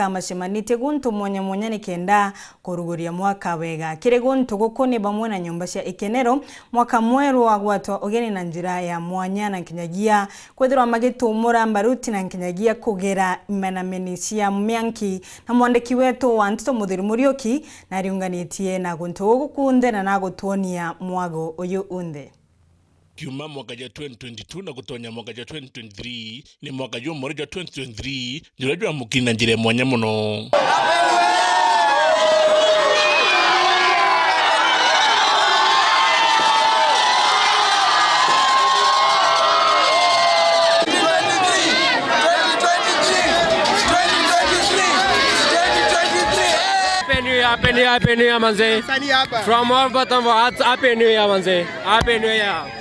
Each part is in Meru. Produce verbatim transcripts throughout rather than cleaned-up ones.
macemanitie guntu mwanya mwanya nikenda kuruguria mwaka wega. Kiri guntu guku ni bamwe na nyomba cia ikenero, mwaka mweru wagwatwa ugeni na njira ya mwanya na nkinyagia kwithirwa magitumura mbaruti na nkinyagia kugera imenameni cia mianki. Na mwandiki wetu wa nteto Muthuri Muriuki nariunganitie na guntu guku kunthe na nagutwonia mwago uyu unthe. Kiuma mwaka jwa twenty twenty-two na gutonya mwaka jwa twenty twenty-three, ni mwaka jumweru jwa twenty twenty-three juria jwamukiri na njira ya mwanya mono. Happy New Year, Happy New Year, Happy New Year, manze. From all bottom of hearts, Happy New Year, manze. Happy New Year.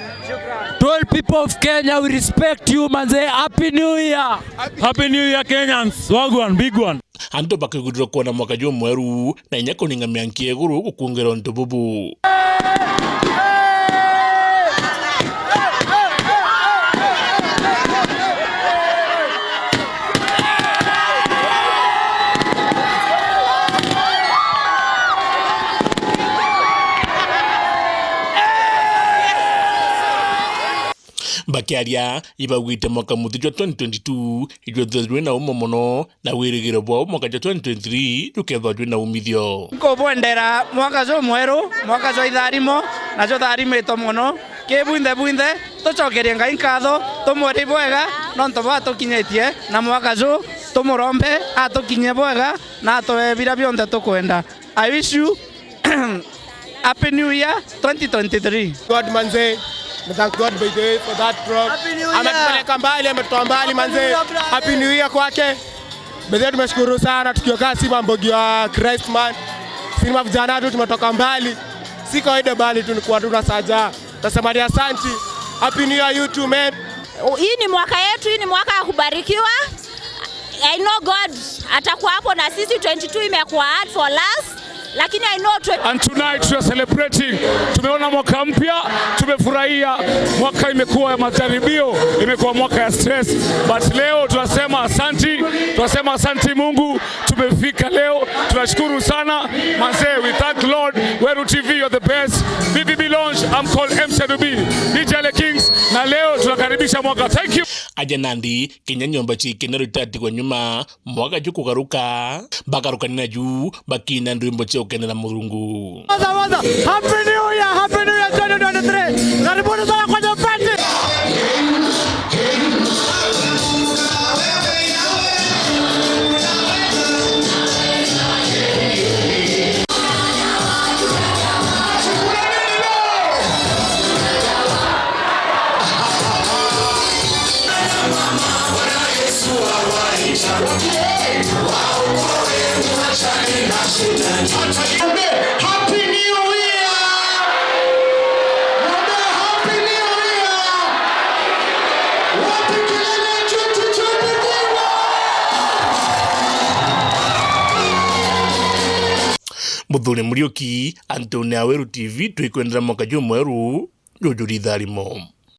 To all people of Kenya, we respect you, manze. Happy New Year. Happy New Year, Kenyans. Wagwan, big one. Antu bakigurirwa kwona mwaka jumweru na inya kuninga mianki ya iguru gukungira untu bubu. Bakiaria, ibaugite mwaka muthiru jwa twenty twenty-two ijwethirwe jwi na umo mono, na wirigiro bwao mwaka jwa twenty twenty-three jukethwa jwi na umithio. Nkubwendera mwaka jumweru, mwaka jwa itharimo, na jutharimite mono. Ki bwinthe bwinthe, tucokerie Ngai nkatho, tumwire bwega nontu bwatukinyitie na mwaka ju, tumurombe atukinyie bwega na atwee biria bionthe tukwenda. I wish you Happy New Year twenty twenty-three. God manze, we thank God by the way for that vlog. Happy New Year. Ametupeleka mbali, ametutoa mbali manze. Happy New Year, brother. Happy New Year kwake. By the way, tumeshukuru sana tukiwa kaa si mambogi wa Christ man. Si ni mavijana tu tumetoka mbali. Si kawaida bali tu ni kuwa tunasaja. Tasema ni asanti. Happy New Year you too, man. Hii ni mwaka yetu, hii ni mwaka ya kubarikiwa. I know God atakuwa hapo na sisi. Twenty-two imekuwa hard for us, lakini I know twe- And tonight we are celebrating. Tumeona mwaka mpya, tumefurahia. Mwaka imekuwa ya majaribio, imekuwa mwaka ya stress. But leo tunasema asanti, tunasema asanti Mungu. Tumefika leo, tunashukuru sana. Manze, we thank Lord. Weru T V, you're the best. B B B Lounge, I'm called M C W B, D J Ale Kings. Na leo tunakaribisha mwaka. Thank you. Aja nandi, kinya nyomba cia ikenero itatigwa nyuma, mwaka jukugaruka, bagarukania naju, bakina ndwimbo cia gukenera Murungu. Waza, waza. Happy New Year, Happy New Year twenty twenty-three. Karibuni sana kwa party. Happy New Year! Mwambie Happy New Year! Wapi kelele ya twenty twenty-three? Muthuri Muriuki, Anthony Aweru T V, twikwendera mwaka jumweru, jujuri itharimo.